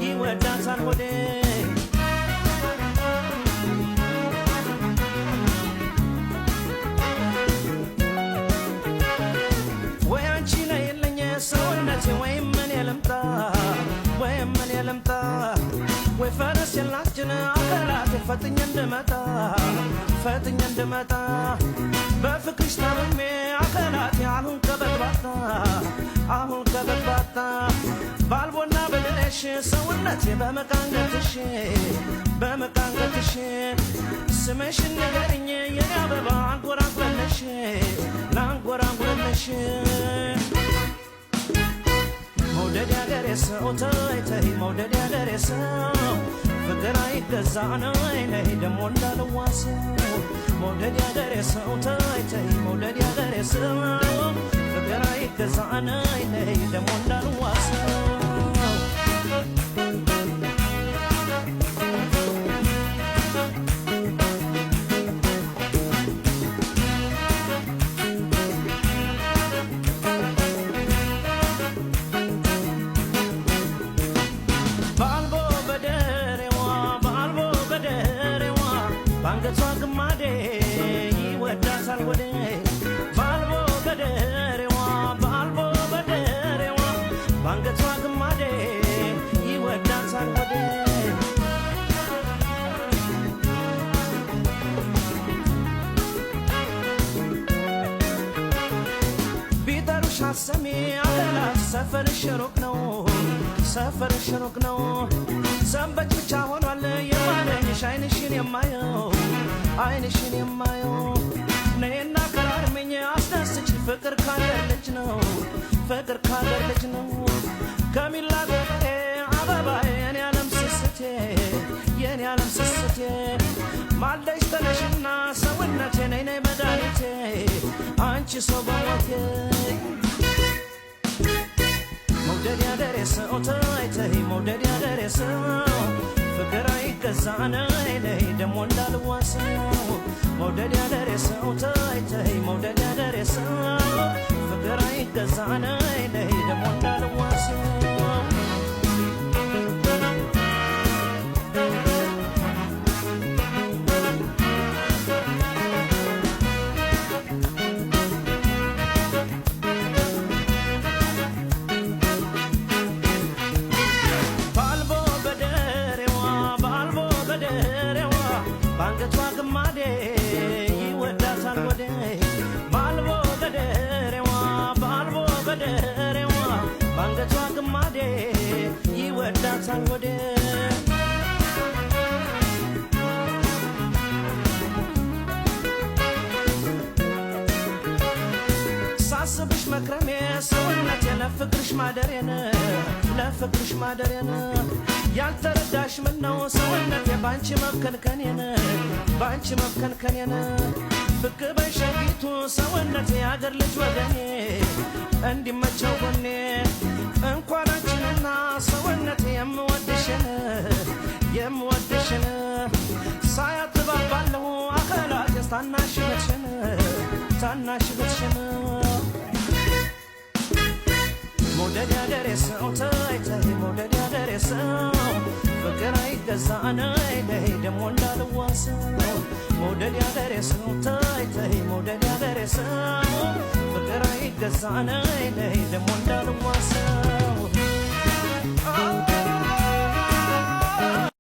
ይወዳታል ሆዴ። ወይ አንቺ ነይልኝ ሰውነቴ፣ ወይም እኔ ልምጣ፣ ወይም እኔ ልምጣ፣ ወይ ፈረስ የላችን አከላቴ፣ ፈጥኜ እንድመጣ፣ ፈጥኜ እንድመጣ። በፍቅርሽ ታምሜ አከላቴ፣ አሁን ከበጥባጣ፣ አሁን ከበጥባጣ። ባልቦና በደረሽ ሰውነቴ፣ በመቃንገትሽ፣ በመቃንገትሽ። ስምሽን ንገሪኝ የኔ አበባ፣ አንጎራጉረለሽ፣ ላንጎራጉረለሽ። መውደድ ያገሬ ሰው፣ ተይ ተይ፣ መውደድ ያገሬ ሰው፣ ፍቅር አይገዛ፣ ነይ ነይ ደሞ እንዳልዋሰው። መውደድ ያገሬ ሰው፣ ተይ ተይ፣ መውደድ ያገሬ ሰው፣ ፍቅር አይገዛ፣ ነይ ነይ ደሞ እንዳልዋሰው። በአልቦ በደሬዋ፣ በአልቦ በደሬዋ፣ በአንገቷ ግማዴ ይወዳታል ወዴ። በአልቦ በደሬዋ፣ በአልቦ በደሬዋ፣ በአንገቷ ግማዴ ይወዳታል ወዴ። ቢጠሩሽ አሰሚ አከላት፣ ሰፈርሽ ሩቅ ነው፣ ሰፈርሽ ሩቅ ነው። ሰንበች ብቻ ሆኗል የማገኝሽ፣ አይንሽን የማየው፣ አይንሽን የማየው። ነይና ከራርሚኝ አስደስች፣ ፍቅር ካገር ልጅ ነው፣ ፍቅር ካገር ልጅ ነው። ከሚላ ገበሬ አበባዬ፣ የኔ ዓለም ስስቴ፣ የኔ ዓለም ስስቴ። ማልደሽ ተነሽና ሰውነቴ፣ ነይ ነይ መድኃኒቴ፣ አንቺ ሰው በሞቴ። መውደድ ያገሬ ሰው፣ ተይ ተይ፣ መውደድ ያገሬ ሰው፣ ፍቅር አይገዛ፣ ነይ ነይ ደሞ እንዳልዋሰው። መውደድ ያገሬ ሰው፣ ተይ ተይ፣ መውደድ ያገሬ ሰው፣ ፍቅር አይገዛ፣ ነይ ነይ ደሞ እንዳልዋሰው። ባልቦ በደሬዋ፣ ባልቦ በደሬዋ፣ በአንገቷ ግማዴ ይወዳታል ወዴ። ባልቦ በደሬዋ፣ ባልቦ በደሬዋ፣ በአንገቷ ግማዴ ይወዳታል ወዴ። ሳስብሽ መክረሜ ሰውነቴ፣ ለፍቅርሽ ማደሬን፣ ለፍቅርሽ ማደሬን። ያልተረዳሽ ምን ነው ሰውነቴ፣ ባንቺ መብከንከኔን፣ ባንቺ መብከንከኔን። ብቅ በሸጊቱ ሰውነቴ፣ የአገር ልጅ ወገኔ፣ እንዲመቸው ጎኔ። እንኳን አንቺንና ሰውነቴ፣ የምወድሽን፣ የምወድሽን። ሳያት ባባለሁ አከላቴስ፣ ታናሽ እህትሽን፣ ታናሽ እህትሽን። መውደድ ያገሬ ሰው፣ ተይ ተይ፣ መውደድ ያገሬ ሰው፣ ፍቅር አይገዛ፣ ነይ ነይ ደሞ እንዳልዋሰው። መውደድ ያገሬ ሰው፣ ተይ ተይ፣ መውደድ ያገሬ ሰው፣ ፍቅር አይገዛ፣ ነይ ነይ ደሞ እንዳልዋሰው።